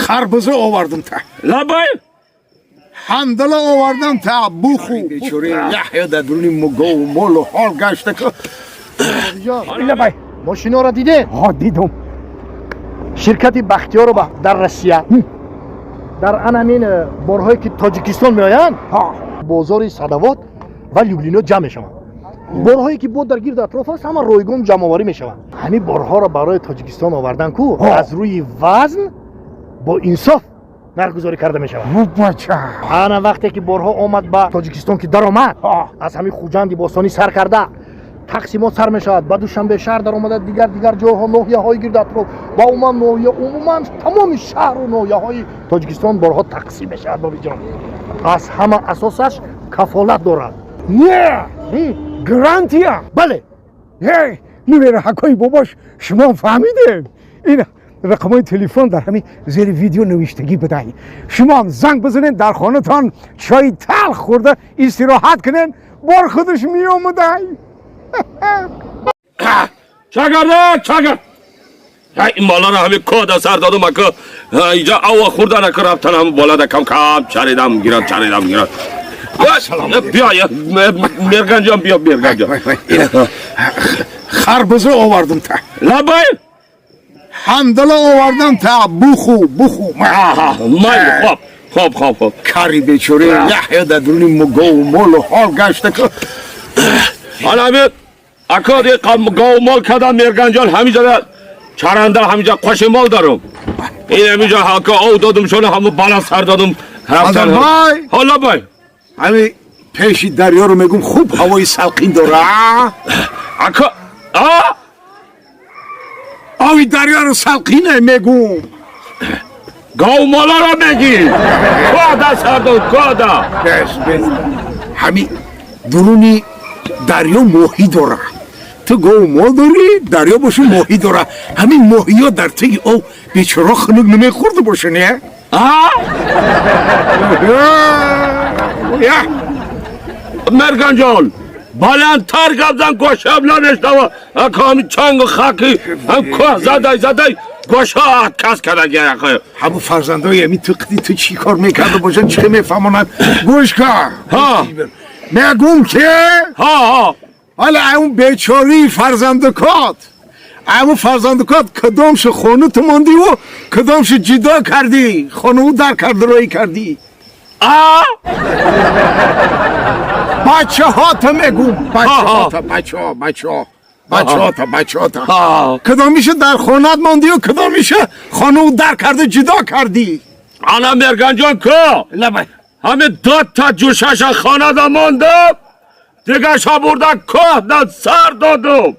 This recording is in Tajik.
Харбуза овардам та. Лабай. Ҳандала овардам та, буху. Бечора Яҳё дар дуруни гову молу ҳол гашта ку. Лабай. Мошиноро дидед? Ҳо, дидум. Ширкати Бахтиёрова дар Россия дар ан ҳамин борҳое ки Тоҷикистон меоянд, бозори Садовод ва Люблино ҷамъ мешаванд. Борҳое ки бо дар гирду атроф аст, ҳама ройгон ҷамъоварӣ мешаванд. Ҳамин борҳоро барои Тоҷикистон овардан ку, аз рӯи вазн бо инсоф нархгузорӣ карда мешавад. Бача. Ана вақте ки борҳо омад ба Тоҷикистон, ки даромад, аз ҳамин Хуҷанди бостонӣ сар карда, тақсимот сар мешавад, ба Душанбе шаҳр даромада, дигар дигар ҷойҳо, ноҳияҳои гирду атроф ва умуман ноҳия, умуман тамоми шаҳру ноҳияҳои Тоҷикистон борҳо тақсим мешавад. Бобиҷон, аз ҳама асосаш кафолат дорад. Не, гарантия. Бале. Эй, набераҳакои бобош, шумо фаҳмидем, ин рақамҳои телефон дар ҳамин зери видео навиштагӣ будай. Шумоам занг бизанед, дар хонатон чои талх хӯрда истироҳат кунед, бор худаш меомадай. Чагарда чагар. Ин моларо ҳамин кода сар додум, ака, инҷа ава хӯрдан, ака, рафтан ҳам болада кам кам чаридам гирад, чаридам гирад. Биё, Мерганҷон, биё, Мерганҷон. Харбуза овардам та. Лабай. Ҳандала овардам та, буху, буху. Майли, хоб, хоб, хоб, хоб. Кари бечора Яҳё дар дуруни гову молу ҳол гашта ку. Ана ҳамин, ака, гову мол кардам, Мерганҷон, ҳаминҷа чаранда, ҳаминҷа қоши мол дорум. Ин ҳаминҷа, ака, ов додум шона, ҳаму бала сар додум. Ҳазарбай. Ҳо, лабай. Ҳами пеши дарёро мегум, хуб ҳавои салқин дора. Ака, а. Ови дарёро салқине мегум. Гову моларо мегӣ, кода сар дод, кода. Бес, бес. Ҳами дуруни дарё моҳӣ дора. Ту гову мол дорӣ, дарё боша, моҳӣ дора. Ҳамин моҳиё дар теги ов бечора хунук намехӯрда боша, не? А. Я. Мерганҷон, баландтар гап зан, гӯшам нанешнава. Ака, ҳамин чангу хаки ҳам кӯҳ задай задай, гӯша кас кардаги, ака. Ҳамун фарзандои ҳамин ту қиди ту чӣ кор мекарда бошанд, чӣ мефаҳмонанд? Гӯш кар. Ҳа. Мегум ки ҳа ҳа. ҳола ҳамун бечории фарзандукот, ҳамун фарзандукот кадомшо хона ту мондиву кадомшо ҷидо кардӣ, хонаву дар карда роӣ кардӣ? А. Бачаҳота мегум, бачаҳота, бачаҳо, бачаҳо, бачаҳота, бачаҳота. Ҳа. Кадомиша дар хонат мондию кадомиша хонаву дар карда ҷидо кардӣ? Ана, Мерганҷон, ку. Лабай. Ҳамин дута ҷӯшаша хонада мондам, дигаша бурда кӯҳ да сар додум.